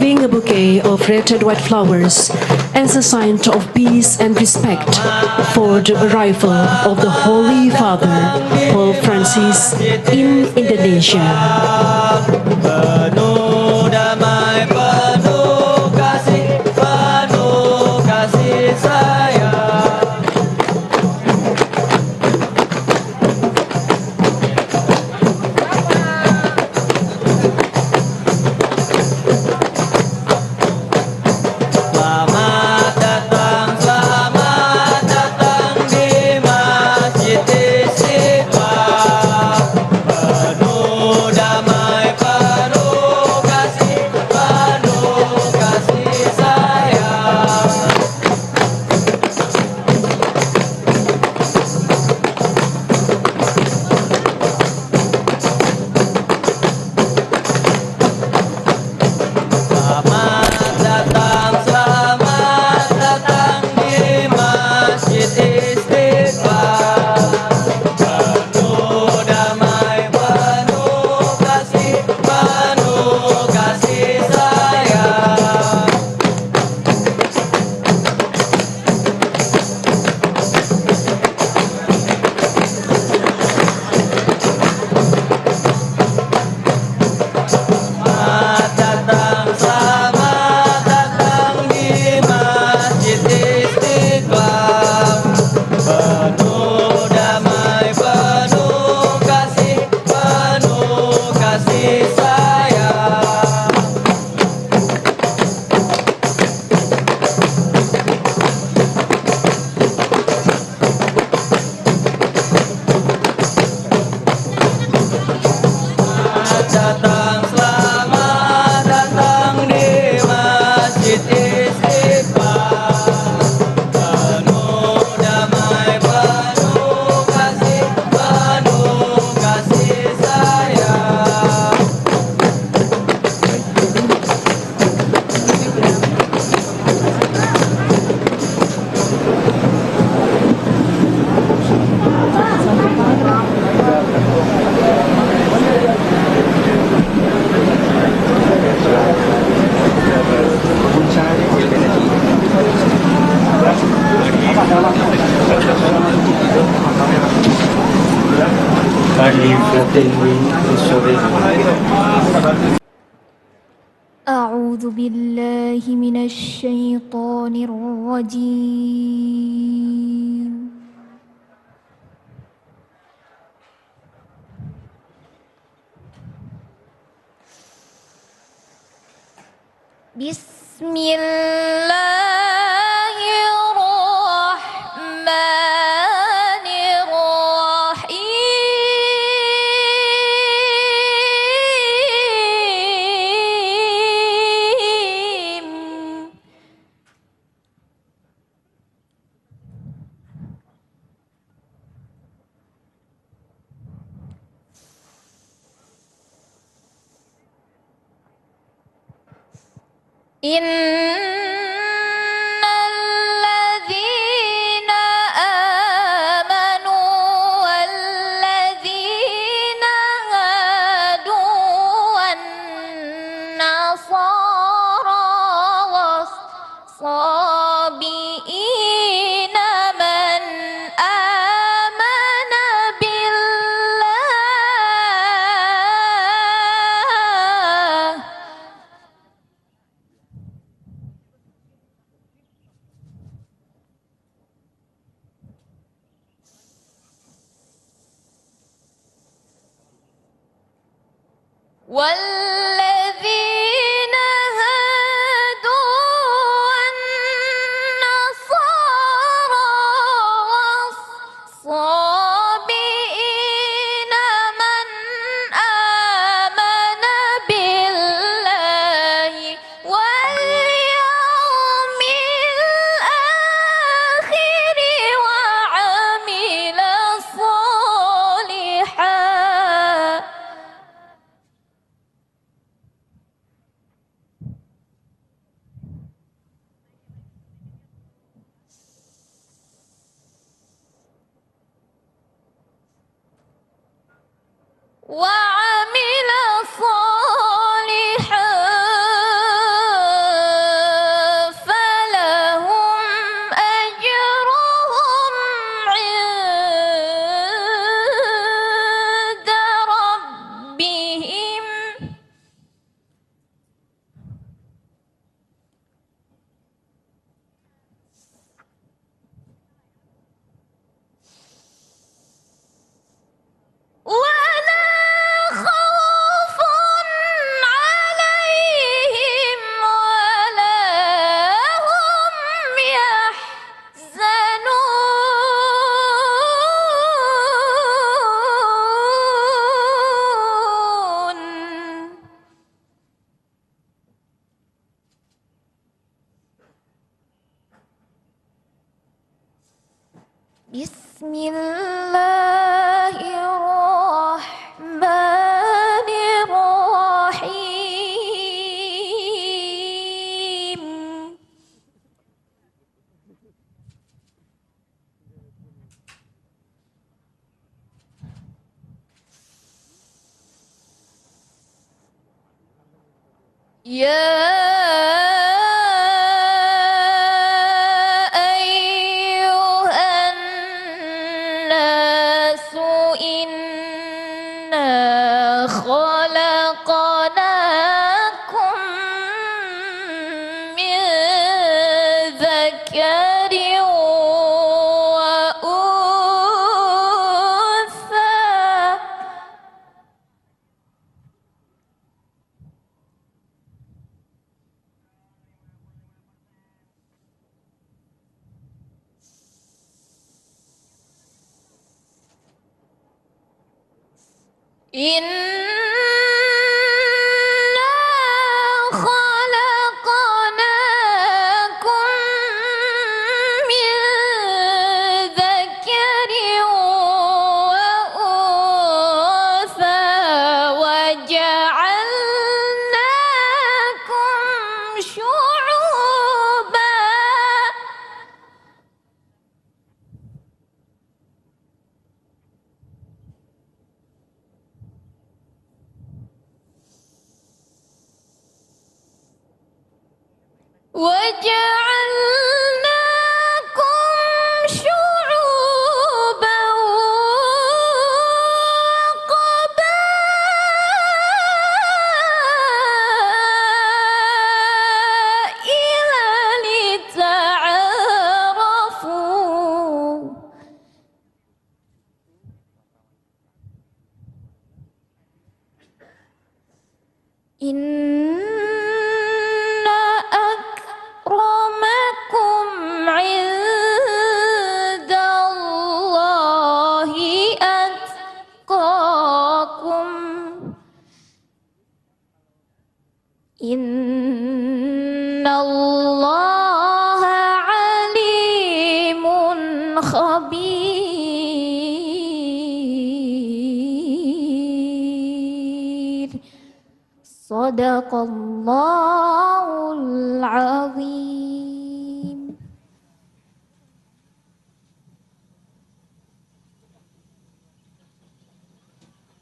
Waving a bouquet of red and white flowers as a sign of peace and respect for the arrival of the Holy Father, Pope Francis, in Indonesia. Penuh damai, penuh kasih sayang. Selamat datang di Masjid Istiqlal. Penuh damai, penuh kasih sayang. Selamat datang di Masjid Istiqlal. Penuh damai, penuh kasih sayang. Selamat datang di Masjid Istiqlal. Penuh damai, penuh kasih sayang. Selamat datang di Masjid Istiqlal. Penuh damai, penuh kasih sayang. أعوذ بالله من الشيطان الرجيم. بسم الله الرحمن الرحيم. إن الذين آمنوا والذين هادوا والنصارى والصابئين من آمن بالله والذين هادوا والنصارى والصابئين من آمن بالله واليوم الآخر وعمل صالحا وعمل صالحا Bismillahirrahmanirrahim. Ya ayyuhan nasu inna khalaqnakum min dzakarin wa untha. Inna khalaqnakum min dzakarin wa untha wa ja'alnakum syu'uban. وجعلناكم شعوبا وقبائل لتعارفوا. إن أكرمكم عند الله أتقاكم. إن الله عليم خبير. صدق الله العظيم.